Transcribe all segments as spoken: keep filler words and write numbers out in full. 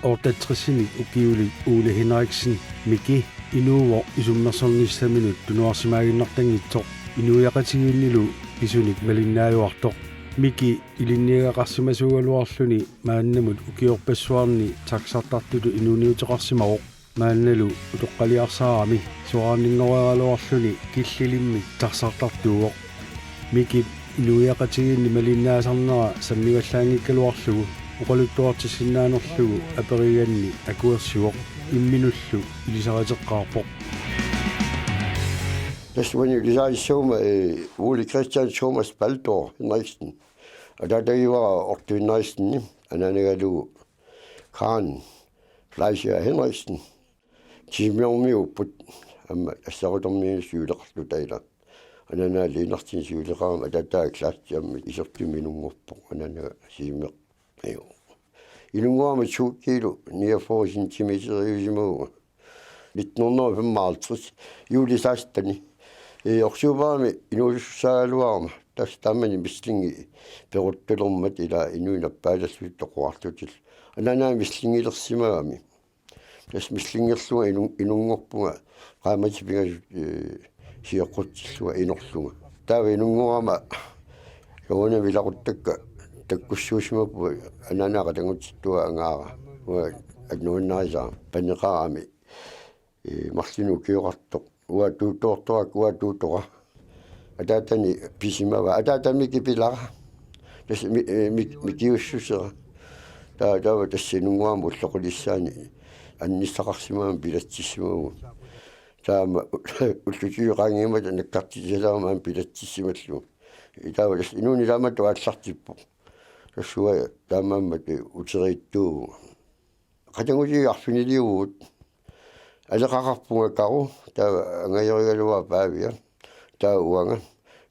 Otteogtresinik ukiulik Ole Henriksen, Miki, inuuvoq isummersornissaminut tunuarsimaaginnartanngitsoq, inuiaqatigiinnilu pisunik malinnaajuartoq. Miki ilinniagaqarsimasuugaluarluni maannamut ukiorpassuarni taxartartutut inuuniuteqarsimavoq. Maannalu utoqqaliarsaarami soraanninngoriaraluarluni killilimmik taxartartuuvoq. Mikip inuiaqatigiinni malinnaasarnera sammivallaanngikkaluarlugu oqaluttuartissinnaanerlugu aperiganni akuersivoq, imminullu ilisariteqqaarpoq. Tassa uani ilisarissaguma, eh, Ole Christian Thomas Baldur Henriksen. Ataatagivara Otto Henriksen, anaanagalugu Karen Fleischer Henriksen. Tiimiormiuupput, aamma assarutormiinik siuleqarluta ila. Anaanaa Lennartsen siuleqarami, ataataa Klaas aamma isertumi inunngorpoq, anaanaa Siimioq. Joo. Inunngorama to kilo niogfyrre centimeteriusimavunga. Nitten hundrede og femoghalvtreds, juli seksten. Eh, oktoberimi inuusussaagaluarama. Tassa taamani mislingi peruttulermat ila inuit nappaatallutik toqorarlutik. Anaanaa mislingilersimagami. Tassa mislingerlunga inun-, inunngorpunga qaammatit pingasut, eh, sioqqutsillunga inorlunga. Taava inunngorama soorunami ilaquttakka takkussuusimapput, anaanaa qatanngutsittua angaara. Uanga nuannarisara paneqarami, eh, marlunnik ukioqartoq. Uanga tuuttoortorakku, uanga tuuttora. Ataatani pisimavaa. Ataatami kipilara. Tassa mi-, eh, mi-, mikiussusera. Taa-, taava tassa inunngorama ulloqulissaani annissaqarsimagami pilatsissimavunga. Taama ullutigut qaangiummata nakkartitsisarama aamma pilatsissimallugu. Taava tassa inuuneq taamatut aallartippoq. Tassa uanga taamaammat uteriittuuvunga. Qatanngutit arfiniliuvugut. Aleqaqarpunga Karu, taava angajorigaluara Paavia, taava uanga,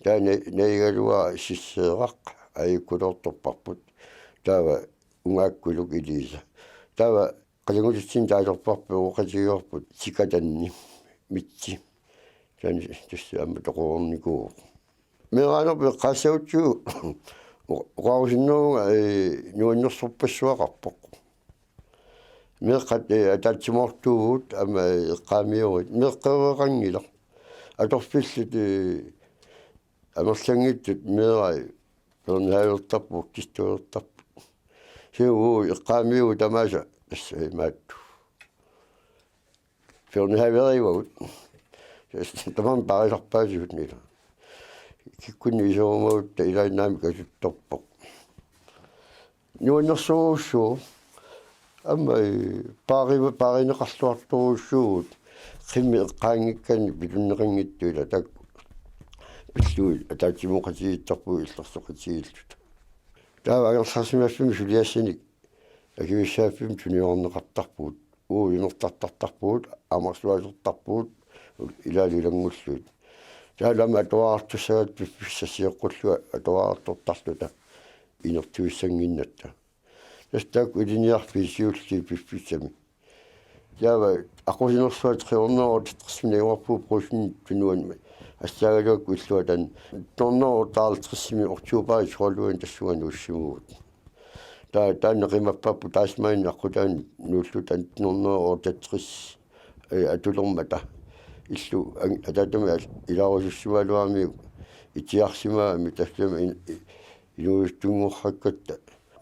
taava na-, najigaluara Sisseeraq, ajukkuloortorparput, taava ungaakkuluk Iliisa. Taava qatanngutitsinnut taasarparput, peqatigivarput Sikatanni, Mitsi. Taanna tassa aamma toqornikuuvoq. Meeraanerput eqqaassagutsigu oqarusunneruvunga, ee, nuannersorpassuaqarpoq. Meeqqat, ee, ataatsimoortuuvugut aamma, ee, eqqaamioruit. Meeqqereeqanngilaq. Atorfillit, ee, amerlanngitsut meerai børnehavertarput, vuggestueertarput. Siu eqqaamiugut tamaasa tassa imaattoq. Børnehaverivagut. Tamanna paarisarpaatigut ila. Kikkunnit iserumagutta ilaannaamik asuttorpoq. Nuannersorujussuuvoq. Aamma, ee, paariva-, paarineqarluartorujussuuvugut. Qimmit eqqaanngikkaanni pitunneqanngitsut ila taakku. Pillugit ataatsimoqatigiittarpugut illersoqatigiilluta. Taava angerlarsimaffimmi suliassanik akisussaaffimmik tuniorneqartarpugut. Uagut imertartartarpugut, amarsuasertarpugut, ilaalu ilanngullugit. Taavalu aamma atuartussagatta piffissaq sioqqullunga atuartortarluta inertuissannginnatta. Tassa taakku ilinniarfiit siulliit piffissami. Taava aqqusinersuaq tre hundrede og otteogtresimi najugaqarpugut Brugsenip Tunuani. Assaagaluakku illuatungaani. Nitten hundrede og otteoghalvtredsimi oktoberip tolvianni tassunga nuussimavugut. Taa-, taanna qimapparput taassumaanni aqqutaani nuulluta nitten hundrede og otteogtres, ee, atulermata. Illu ang-, ataatami al-, ilaarusussimagaluaramiuk itigarsimagami tassami in-, i-, inuusuttunngorpakkatta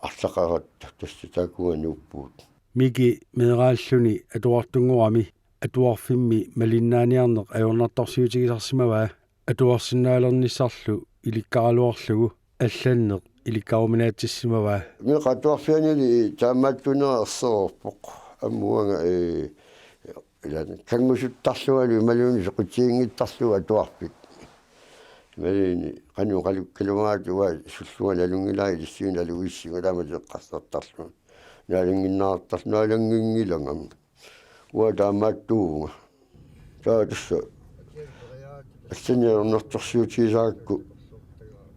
arlaqaratta tassa taakunga nuuppugut. Miki meeraalluni atuartunngorami atuarfimmi malinnaaniarneq ajornartorsiutigisarsimavaa atuarsinnaalernissarlu ilikkaraluarlugu allanneq ilikkaruminaatsissimavaa. Meeqqat atuarfianili taamaattunera ersereerpoq. Aamma uanga, ee, ilaanni kanngusuttarlungalu imaluunniit soqutiginngittarlugu atuarfik. Imaluunniit qanoq oqalukkaluaraat uanga sullunga nalunngilara ilissinnut nalugissinga taamatut eqqarsartarlunga. Naalanngiinnartarlunga, naalannginngilanga. Uanga taamaattuuvunga. Taava tassa allanneq ajornartorsiutigisarakku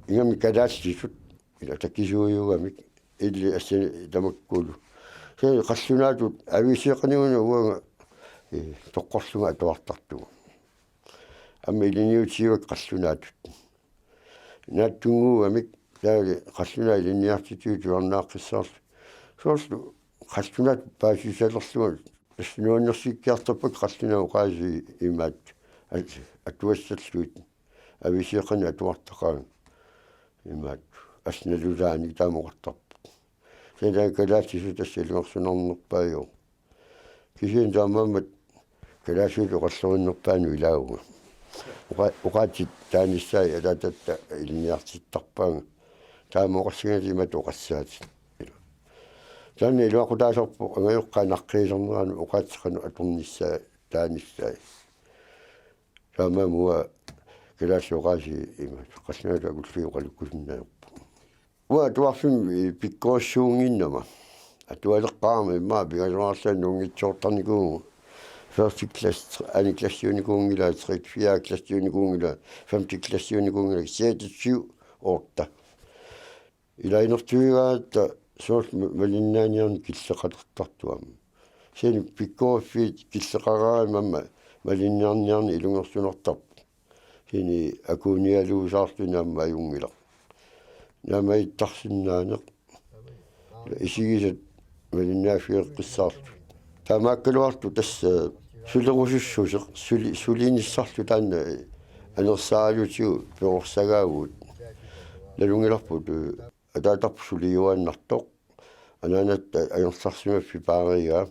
ingammik kalaallisut ila takisuujuugamik illit assani tamakkulu. Kisianni qallunaatut aviiseeqannguna uanga, ee, toqqorlunga atuartartunga. Aamma ilinniutigivakka qallunaatut. Naatsunnguugamik taavalu qallunaat ilinniartitsivut tusarnaaqqissaarlugit. Soorlu qallunaatut paasisalerlunga, tassa nuannersikkiartorpakka qallunaat oqaasii imaattoq, at-, atuassallugit, avisieqani atuartaqaanga imaattoq, asnalulaani taama oqartarput. Sanaakka kalaallisut tassa ilungersunarnerpaavoq. Kisianni taamaammat kalaallisut oqalluinnarpaannut ilaavunga. Oqa-, oqaatsit taanissaat ataatatta ilinniartittarpaannga. Taama oqassinga imatut oqassaatit. Taanna iluaqutaasarpoq angajoqqaat naqqiisarneranut oqaatsit qanoq atornissaat taanissaat. Taamaammat kalaallisut oqaasii imaattoq, qallunaatut akullugit oqalukkusunnaapput. Uanga atuarfimmi pikkorissuunnginnama. Atualeqqaarama immaqa pingasungaarlunga nunngitsoortarnikuuvunga. Første klasse, anden klassiunikuunngilanga, tredje, fjerde klassiunikuunngilanga, femte klassiunikuunngilanga, sjette, syv, otte. Ilaanertuigaatta soorlu ma-, malinnaaniarneq killeqalertartuarami. Kisianni pikkoriffiit killeqaraangama malinnaaniarneq ilungersunartarpoq. Kisianni akuunialuusaarluni aamma ajunngilaq. Naammattarsinnaaneq. Isigisat malinnaaffigeqqissaartut. Taamaakkaluartoq tassa sulerusussuseq, suli-, sulinissarlu taanna anersaaralutigu perorsagaagut. Nalunngilarput, ataatarput suliuaannartoq. Anaanatta angerlarsimaffik paarigaa.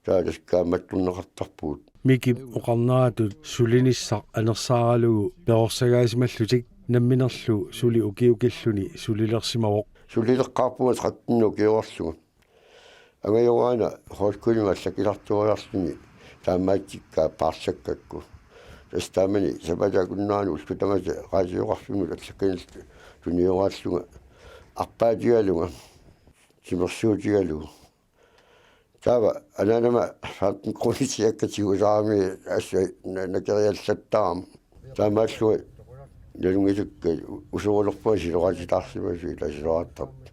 Taava tassa kaammattorneqartarpugut. Mikip oqarneratut sulinissaq anersaaralugu perorsagaasimallutik namminerlu suli ukiukilluni sulilersimavoq. Sulileqqaarpunga tretten ukioqarlunga. Angajoraana højskolimi allakkisartuariarluni taamaattikka paarlakkakku. Tassa taamani sapaatip akunnerani ullut tamaasa radiuqarfimmut allakkanik tunioraallunga. Arpaatigalunga. Timersuutigalugu. Taava anaanama femten kronit siakka tigusaramik assut na-, nakeriallattaarama. Taamaallunga nalunngisakka usorulerpunga siloraatitaarsimasut, ila siloraattarput.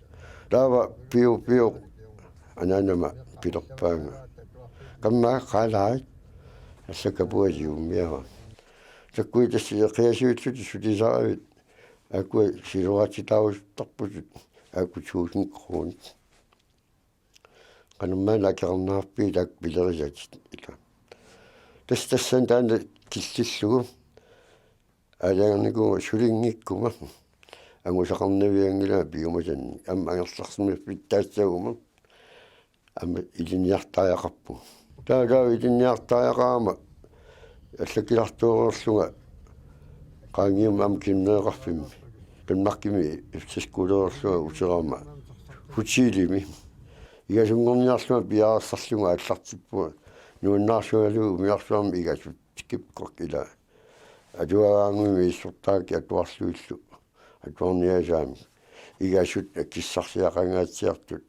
Taava piu piu anaanama pilerpaanga. Kamma qaalaarit allakkapuasi ummiava. Takkui tassa eqiasuillutik sulisaravit aakkua siloraatitaarusuttarput aakkua tusind kronit. Qanormaanna akeqarnerarpit taakku pilerisatit ila. Tassa tassani taanna killillugu. Aalajangernikuu sulinngikkuma. Angusaqarnavianngilanga piumasannik. Aamma angerlarsimaffittaassaguma. Aamma ilinniartariaqarpugut. Taava taava ilinniartariaqarama. Allakkisartuareerlunga qaangiummik aamma kinneeqarfimmi. Danmarkimi efterskoleerlunga uterama hotelimi. Igasunngorniarlunga piareersarlunga aallartippunga. Nuannaarsugalugu umiarsuarmi igasut tikippoq ila. Atuagaangumi issortaakki atuarlugillu. Atuarniasaami. Igasut akissarsiaqangaatsiartut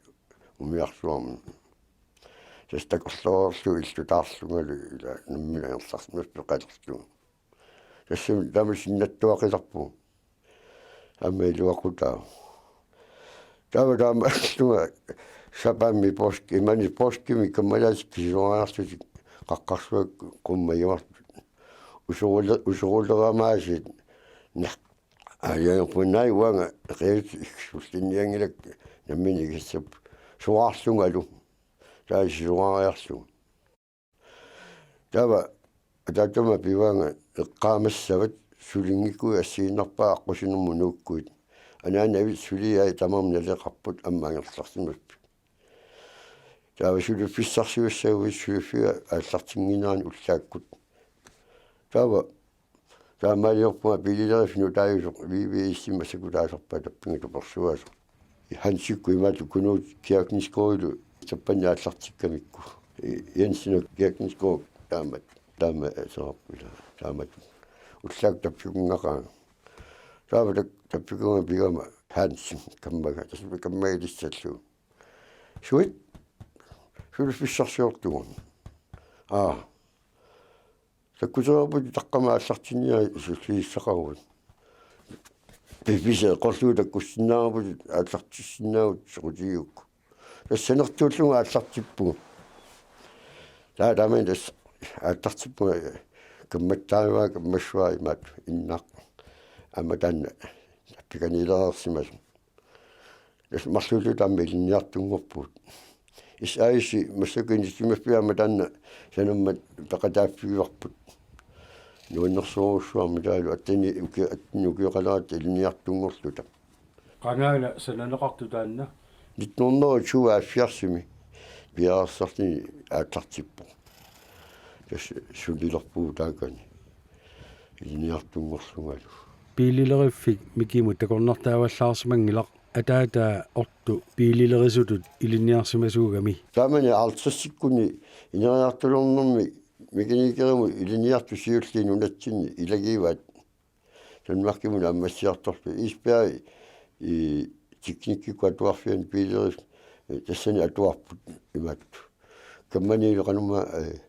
umiarsuarmi. Tassa takorloorlugu illutaarlungalu ila nammineq angerlarsimaffeqalerlugu. Tassami taama sinnattuaqqilerpugut. Aamma iluaqutaavoq. Taava taamaallunga sapaammi poorsk-, imaani poorskimi kammalaatikka sisorariarlutik qaqqarsuakkut qummajuartut. Usorule-, usorulerama aasiit. Nah. Aajaanerpunnaai uanga eqiasussat ikkusullinnianngilakka nammineq igassapput. Soraarlungalu. Taava sisorariarlugu. Taava ataatama pivaanga eqqaamassavat sulinngikkuit assigiinnarpaat aqqusinermut nuukkuit. Anaanavit suliai tamarmik naleqarput aamma angerlarsimapput. Taava suliffissarsiussaguit suliffiga aallartinnginnerani ullaakkut. Taava taamaaliorpunga biilileriffik nutaajusoq V V S-imi massakkut taasarpaat tappinga tupersuaasoq. Hansikkut imaattoq Knud Kirkegaardilu tappanni aallartikkamikku. Jensenip Kirkegaardip taamatut. Taama soorlu ila. Taamatut. Ullaakkut tappikunnaqaanga. Taava tak-, tappikunga pigama Hansen kammaga. Tassa kammaga ilissallugu. Suit. Suliffissarsiortugut. Aa. Takkutereerputit taqqama aallartinniarit suliissaqaruit. Pipisi eqqorlugu takkussinnaavutit aallartissinnaavutit soqutigigukku. Tassa sanertuullunga aallartippugut. Taava taamani tassa aallartippunga kammattaarivaa kammassuaa imaattoq innaq. Aamma taanna tappikaniilereersimasoq. Tassa marluulluta aamma ilinniartunngorpugut. S A S-i massakkut inissisimaffia aamma taanna sanammat peqataaffigivarput. Nuannersorujussuarmik taavalu atteni uki-, atteni ukioqaleratta ilinniartunngorluta. Qangaana sananeqartoq taanna? Nitten hundrede og tooghalvfjerdsimi piareersarluni aallartippoq. Tassa sulilerpugut taakani ilinniartunngorlungalu. Biilileriffik Mikimut takornartaavallaarsimanngilaq ataataa Ortu biililerisutut ilinniarsimasuugami. Taamani halvtredsikkunni ineriartulernermi mekanikerimut ilinniartut siulliit nunatsinni ilagivaat. Danmarkimut naammassiartorlutik. Isbjerg, i, teknikkikkut atuarfiani biilerif, eh, tassani atuarput imaattoq. Kammanilu qanumma, eh,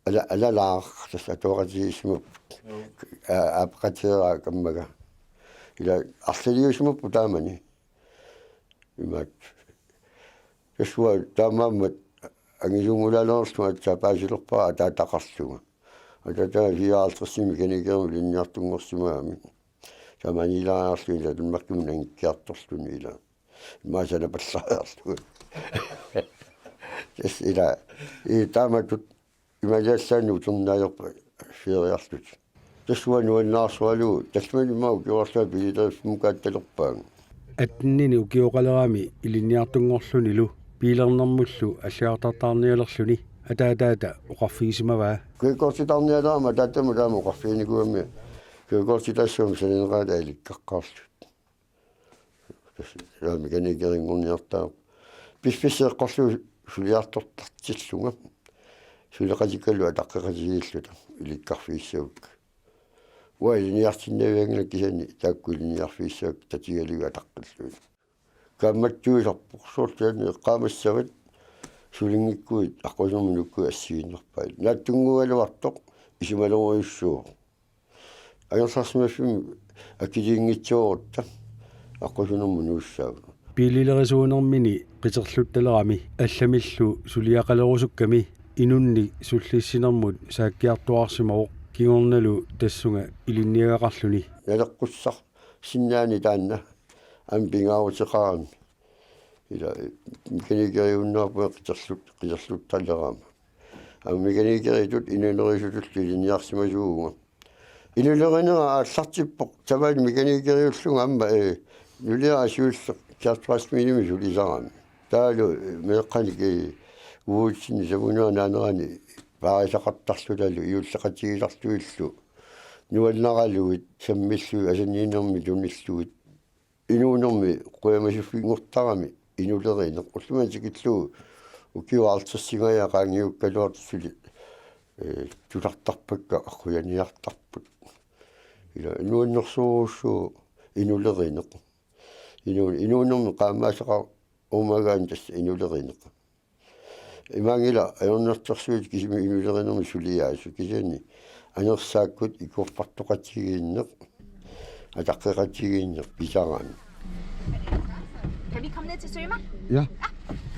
ala-, alalaaq tassa atuaqatigiissimapput. Joo. Aa, aappaqatigeraa kammaga. Ila arlaliusimapput taamani. Imaattoq. Tassa uanga taamaammat angisuunngulaalersuma aatsaat paasilerpara ataataqarlunga. Ataataa fireoghalvtredsimi mekanikerimut ilinniartunngorsimagami. Taamaniilaariarlunga ila Danmarkimut nangikkiartorluni ila. Imaasana pallariarlunga. Tassa ila, i taamatut imaaliallaannaq uternaajorput feriarlutik. Tassa uanga nuannaarsualu, tallimanik immaqa ukioqarlunga biilileriffimmukaatitalerpaanga. Attenini ukioqalerami ilinniartunngorlunilu biilernermullu allagartartaarnialerluni ataataata oqarfigisimavaa. Kørekortitaarnialerama ataatama taama oqarfiginikuugami kørekortitaassuarmik sananeqaata ilikkaqqaarluta. Tassa mekanikerinngorniartaa. Piffissaq eqqorlugu suliartortartillunga. Suleqatikkalu ataqqeqatigiilluta ilikkarfigissavakka. Uanga ilinniartinnavianngilanga kisianni taakku ilinniarfigissavakka tatigalugit ataqqillugit. Kaammattuisarpoq soorlu taanna eqqaamassavat sulinngikkuit aqqusinermut nukkuit assigiinnarpaat. Naatsunnguugaluartoq isumalerujussuuvoq. Angerlarsimaffimmi akiliinngitsoorutta aqqusinermut nuussaavoq. Biililerisuunermini qiterluttalerami allamillu suliaqalerusukkami inunnik sullissinermut saakkiartuaarsimavoq kingornalu tassunga ilinniagaqarluni. Naleqqussarsinnaani taanna aamma pingaaruteqarami. Ila mekanikeriunnaarpunga qiterlut-, qiterluttalerama. Aamma mekanikeritut inulerisutullu ilinniarsimasuuvunga. Inulerinera aallartippoq tamaani mekanikeriullunga aamma, eh, nuliara siulleq Charles Brasmilimi sulisarami. Taavalu, eh, meeqqanik, eh, uatsinnut samunera naanerani paarisaqartarlutalu juulleqatigisarlugillu nuannaralugit sammillugit asanninnermi tunillugit. Inuunermi qujamasuffinngortarami inulerineq. Ullumi tikillugu ukiut halvtredsingajaat qaangiukkaluartut suli, eh, tusartarpakka qujaniartarput. Ila nuannersorujussuuvoq inulerineq. Inu-, inuunermi qaammaasaqarumagaanni tassa inulerineq. Imaanngilaq ajornartorsiut kisimi inulerinermi suliaasut kisianni anersaakkut ikorfartoqatigiinneq, ataqqeqatigiinneq pisarami. Kan vi komme ned til Sømand? Ja.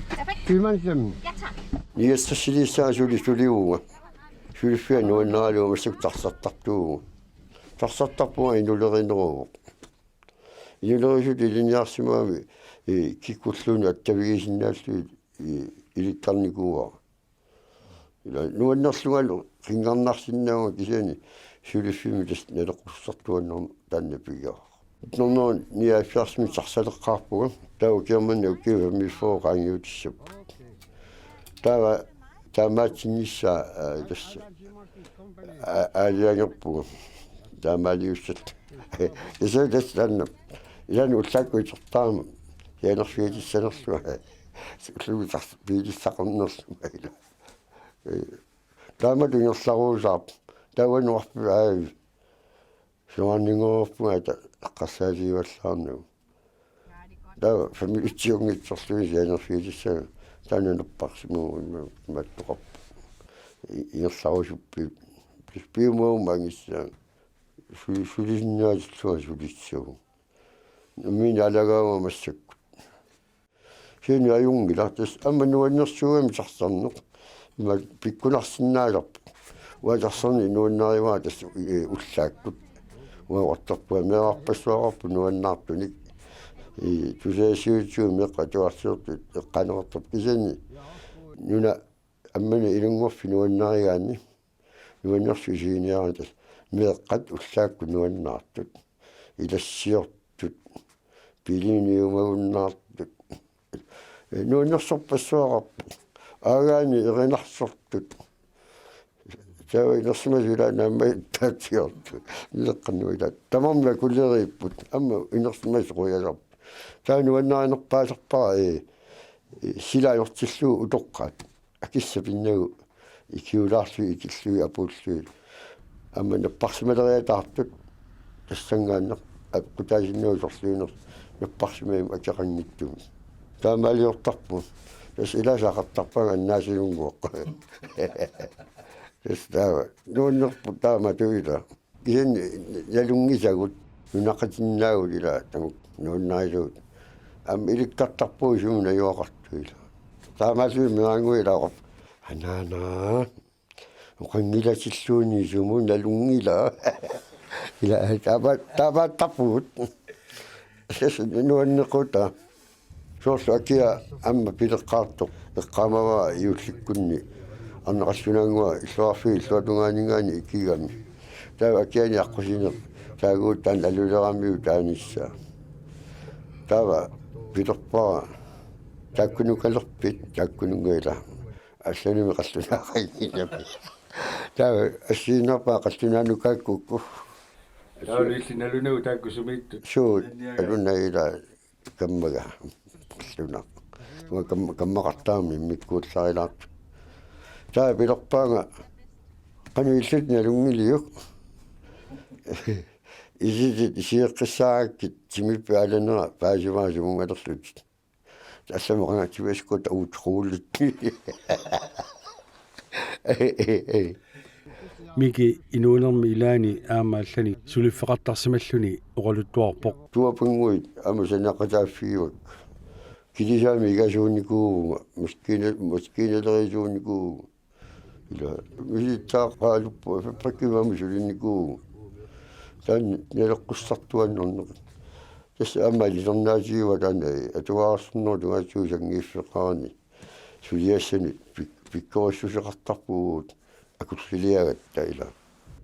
Perfekt. Købmandshjem. Ja, tak. Niogtresiliissaanga suli sulivunga. Suliffia nuannaralugu massakkut tarsartartuuvunga. Tarsartarpunga inulerineruvoq. Inulerisutut ilinniarsimagami, eh, kikkulluunniit attavigisinnaallugit, eh, ilikkarnikuuara. Ila nuannerlungalu qinngarnarsinnaavunga kisianni suliffimmi tassa naleqqussartuaannarmat taanna pigaaq. Nitten hundrede nioghalvfjerdsimi tarsaleqqaarpunga, taava ukiormanna ukiut femogfyrre qaangiutissapput. Taava taamaatsinnissaa, aa, tassa, aa, aalajangerpunga. Taamaaliussat. Tassa tassa taanna. Ilaanni ullaakkut itertarama sianerfigitissanerlunga. Ullumi tars-, piilissaqarnerlunga ila. Ee, taamatut ingerlaruusaarpoq. Taava nuarput aavi. Soraanninngorpunga ata eqqarsaatigivallaarnagu. Taava familiitsiunngitsorlugit sianerfigitissaanga taanna napparsimagu ima-, imaattoqarpoq. I-, ingerlarusuppi-, piumaguma angissaanga. Su-, sulisinnaatillunga sulissavunga. Nammineq alagaavunga massakkut. Kisianni ajunngilaq, tassa aamma nuannersuugami tarsarneq. Ima pikkunarsinnaasarpoq. Uanga tarsarneq nuannarivara tassa, eh, ullaakkut. Uanga uartarpunga meerarpassuaqarpoq nuannaartunik. Ii, tusagassiuutitigut meeqqat atuarsiortut eqqaaneqartarput kisianni nuna ammani ilunngorfik nuannarigaanni, nuannersut isiginiaraanni tassa meeqqat ullaakkut nuannaartut, ilassiortut, piliniumagunnaartut. Nuannersorpassuaqarpoq. Aagaani erinarsortut. Taava inersimasut ilaa naammagittaatsiortut. Nilleqqannuit ilaa. Tamarmik kuleriipput. Aamma inersimasut qujalerput. Taava nuannarinerpaasarpara, ee, ee, sila ajortillugu utoqqaat. Akissat pinnagu ikiulaarlugit ikillugit apuullugit. Aamma napparsimaleriataartut tassanngaannaq apeqqutaasinnagu sorliuneq napparsimagami akeqanngitsumik. Taamaaliortarpoq. Tassa ilaasaqartarpara annaasinnguaq. Tassa taava. Nuannerpoq taamatut ilaa. Kisianni nalunngisagut, nunaqqatinnaagut ilaa, tamakku nuannarisagut. Aamma ilikkartarpugut sumut najugaqartut ilaa. Taamaasilluni meeraannguit ilaa oqarput: Anaana, oqanngilatilluunniit sumut nalunngilaa. Ilaa, taama-, taamaattarpugut. Tassa nuanneqqutaa. Soorlu akia aamma pileqqaartoq eqqaamavara juullikkunni arnaq qallunaannguaq illoqarfiup illuatungaaninngaanniit ikigami. Taava akiani aqqusineq taaguutaanik aluleramiuk taanissaa. Taava pilerpara: Taakkunukalerpit? Taakkununnga ilaa. Allanimi qallunaaqanngilami. Taava assigiinnarpara qallunaanukaakkukku. Taava illit nalunagu taakku sumiittut? Suut, alunnagu ilaa. Kammaga. Luna. Uanga kam-, kammaqartarami immikkuullarilaartut. Taava pilerpaanga: Qanoq illit nalunngiliuk? Isitit isigeqqissaarakkit timippit aalanera paasivara sumunngalerlutit. Tassami qanga tivaskut uutquullutit. Miki inuunermi ilaani aamma allanik suliffeqartarsimalluni oqaluttuarpoq. Tuapinnguit aamma sanaaqataaffigivaat. Kilisaami igasuunikuuvunga, maskiina-, maskiinalerisuunikuuvunga. Ilaa, misilittagaqaalupput, fabrikkimi aamma sulinikuuvunga. Taanna naleqqussartuaannarneq. Tassa aamma alilernaatigivaat taanna atuararsornerup tungaatigut sanngiiffeqarani. Suliassanik pik-, pikkorissuseqartarpugut akulliliagatta ilaa.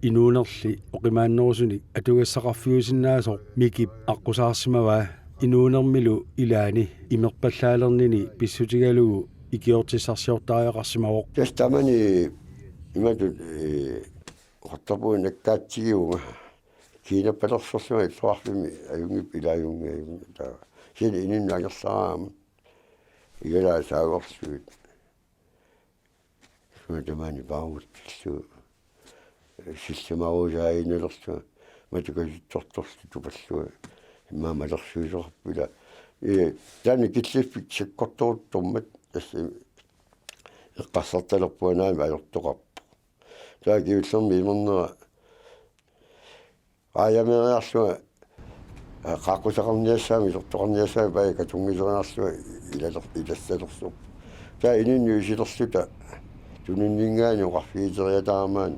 Inuunerli oqimaannerusunik atugassaqarfiusinnaasoq Mikip aqqusaarsimavaa inuunermilu ilaani imerpallaalernini pissutigalugu ikiortissarsiortariaqarsimavoq. Tassa taamani imatut, ee, oqartarpunga nakkaatsigivunga. Kiinappalersorlunga illoqarfimmi ajunngippat ilaajunngikkama taava. Kisianni inunnut angerlaraangama. Igalaa saagorlugit. Suna tamaani paarutsillugu. Sillimaruusaaginnarlunga. Matukasitsortorlugu tupallunga. Immaqa malersuisoqarpoq ilaa. Ee, taanna killiffik sakkortooruttormat tassa eqqarsartalerpunga naamik ajortoqarpoq. Taava kingullermik imernera raajameeriarlunga, aa, qaaqqusaqarniassaammat, isertoqarniassaammat, paja katunngiseriarlunga ilaler-, ilassalersoq. Taava inunnut isilerluta tununninngaanniit oqarfigiteriataarmat: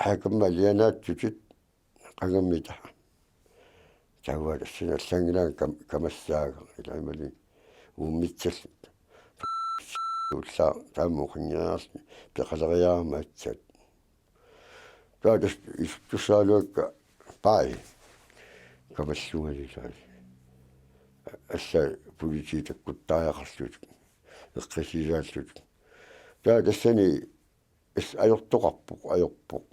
Haa, kamma alianaatsutit, qangammita? Taava tassani allanngilaanga kam-, kamassaagaq ilaa imaluunniit uummitsalluta. Ullaaq taama oqanngeriarluni peqaleriarama aatsaat. Taava tassa isertussagaluakka paja kamallungali taava. Alla politiit takkuttariaqarlutik. Eqqissisaallutik. Taava tassani tassa ajortoqarpoq, ajorpoq.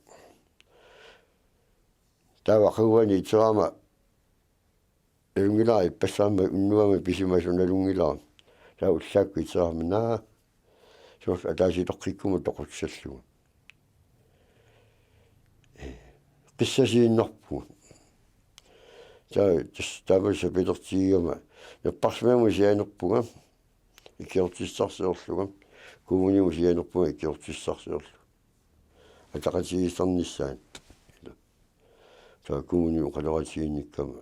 Taava aqaguani iterama nalunngilara, ippassaammat unnuama pisimasoq nalunngilara. Taava ullaakkut iterama: Naa, soorlu ataasiitoqqikkuma toqutsallunga. Ee, qissasiinnarpunga. Taava tassa taama sapilertigigama napparsimamut sianerpunga ikiortissarsiorlunga. Kommunimut sianerpunga ikiortissarsiorlunga. Ataqatigiissaarnissaanut. Taava kommunimi oqaloqatigiinnikkama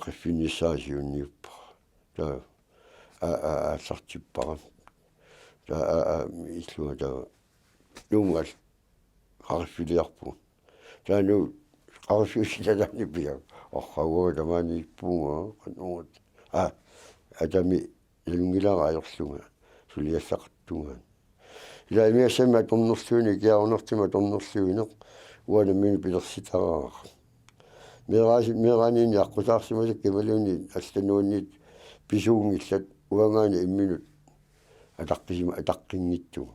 qaffinnissaa siunniuppara. Taava aa, aa, aallartippara. Taava aa, aa, illunga taava Nuummi qaqiffiliarpugut. Taava Nuup arfiussitalaani pia. Orqaguama tamaaniippunga, qanugut. Aa, atami nalunngilara ajorlunga, suliassaqartunga. Ila imigassamik atornerluineq, ikiaroornermik atornerluineq, uanga nammineq pilersitaraara. Meeraasi-, meeraaniinni aqqusaarsimasakka imaluunniit allat nuanniit pisuunngillat, uangaana imminut ataqqisima-, ataqqinngitsunga.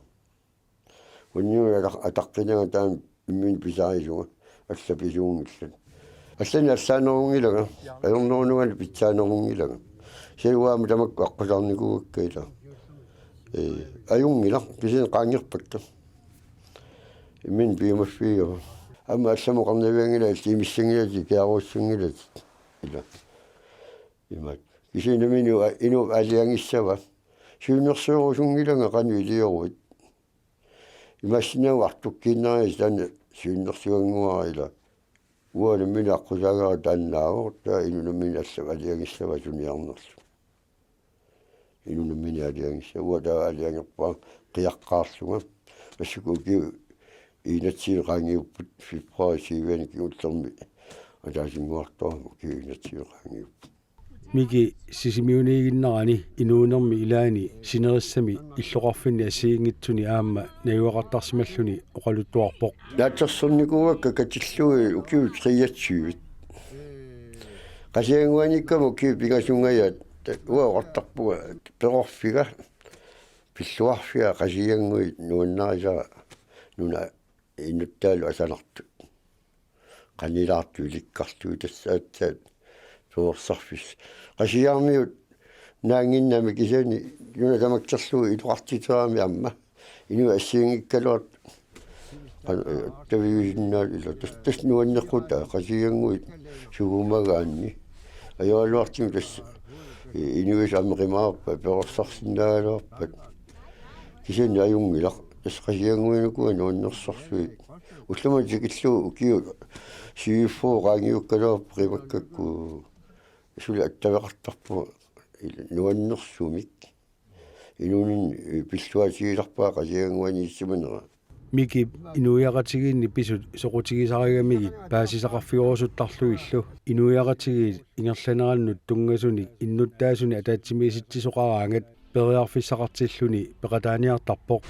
Uannut ataq-, ataqqinanga taanna imminut pisarisunga, allat pisuunngillat. Allanik allaanerunngilanga, ajornerunngilanga pitsaanerunngilanga. Kisianni uanga tamakku aqqusaarnikuuakka ila. Ee, ajunngilaq, kisianni qaangerpakka. Imminut piumaffigaara. Aamma allamut oqarnavianngilatit, allat imissanngilatit, ikiaroorsinngilatit. Ila. Imaak. Kisianni nammineq inuup aalajangissava. Siunnersuerusunngilanga qanoq ilioruit. Imaassinnaavoq artukkiinnariit taanna siunnersuannguara ila. Uanga nammineq aqqusaagara taannaavoq, taava inuk nammineq allat aalajangissava suniarnerlugu. Inuk nammineq aalajangissava, uanga taava aalajangerpara qiaqqaarlunga. Massakkut ukiut enogtyve qaangiupput, februaarip syvianni kingullermi ataasinnguartorama ukiut enogtyve qaangiupput. Miki Sisimiuniiginnarani inuunermi ilaani sinerissami illoqarfinni assigiinngitsuni aamma najugaqartarsimalluni oqaluttuarpoq. Naatsorsornikuuakka katillugit ukiut treogtyve. Qasigiannguaniikkama ukiut pingasungajaat, uanga oqartarpunga perorfiga, pilluarfiga Qasigiannguit nuannarisara nuna innuttaalu asanartut. Qanilaartut ilikkarlugit tassa aatsaat perorsarfissat. Qasigiarmiut naannginnami kisianni nuna tamakkerlugu iluaqutissarami aamma. Inuit assigiinngikkaluartut. Qan-, taviusinnaat ila tas-, tassa nuanneqqutaa Qasigiannguit sugumagaanni. Ajoraluartumik tassa i-, inuisa ameqimaarpat, perorsarsinnaagaluarpat. Kisianni ajunngilaq. Tassa Qasigiannguit ukua nuannersorsuit. Ullumi tikillugu ukiut syvogfyrre qaangiukkaluarput qimakkakku. Suli attaveqartarpunga ila nuannersumik. Inuuninni, eh, pilluaatigilerpaa Qasigiannguaniissimanera. Mikip inuiaqatigiinni pisut soqutigisarigamigit paasisaqarfigerusuttarlugillu inuiaqatigiit ingerlanerannut tunngasunik innuttaasunik ataatsimiisitsisoqaraangat periarfissaqartilluni peqataaniartarpoq.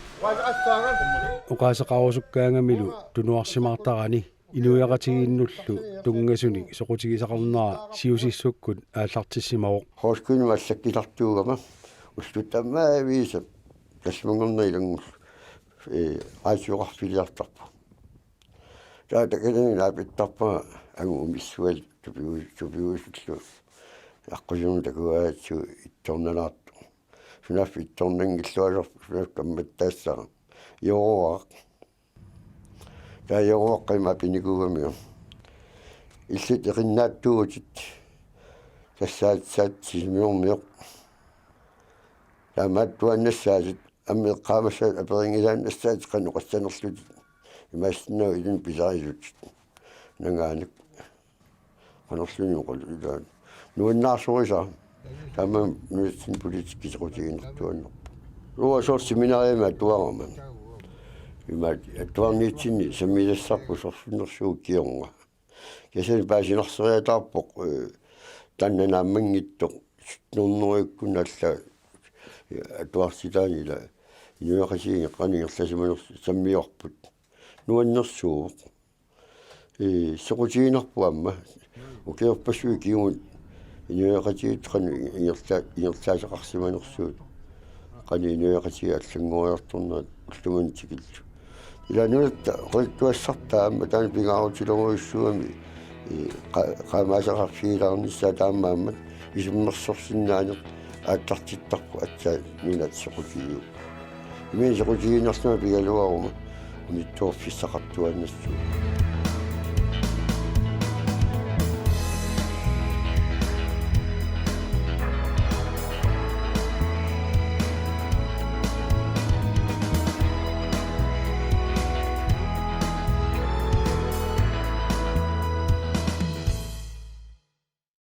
Oqaaseqarusukkaangamilu tunuarsimaartarani inuiaqatigiinnullu tunngasunik soqutigisaqarnera Siusissukkut aallartissimavoq. Højskolemi allakkisartuugama ullut tamaviisa tallimanngorneq ilanngullugu, ee, radioqarfiliartarpoq. Taava takanani naapittarpara angut umissualu tupiu-, tupiusullu aqqusinermut takugaangatsigu ittornalaartoq. Sunaaffa ittornanngilluinnarpoq, sunaaffa kammattaassara. Joruaq. Taava Joruaqqap ima apinikuugamiuk. Illit eqinnaattuuvutit. Tassaatissaat Sisimiormiut. Taamaattuaannassaatit, aamma eqqaamassaat aperinngisaannassaatit qanoq oqassanerlutit. Imaassinnaavoq ilinnut pisarisutit. Nangaanik. Qanorluunniit oqaluit ilaat. Nuannaarsorisara. Taamaammat nunatsinni politikki soqutiginartuaannarpoq. Uanga soorlu seminariami atuarama. Ima atuarniitsinni sammisassarput sorsunnersuup kingorna. Kisianni paasinarseriataarpoq, eh, taanna naammanngitsoq sytten hundrede-ikkut alla, eh, atuarsitaani ila inuiaqatigiit qanoq ingerlasimanersoq sammivarput. Nuannersuuvoq. Ee, soqutiginarpoq aamma. Ukiorpassuit kingumut inuiaqatigiit qanoq ingerla-, ingerlaasaqarsimanersugut. Qanoq inuiaqatigiit allanngoriartornerat ullut manna tikillugu. Ila nunatta oqaluttuassartaa aamma taanna pingaarutilerujussuugami, ee, qa-, qaamaasaqarfigilaarnissaa taamaammat isummersorsinnaaneq aallartittarpoq aatsaat nunat soqutigiuk. Imminut soqutigiinnarlunga pigaluaruma unittoorfissaqartuaannassuuvoq.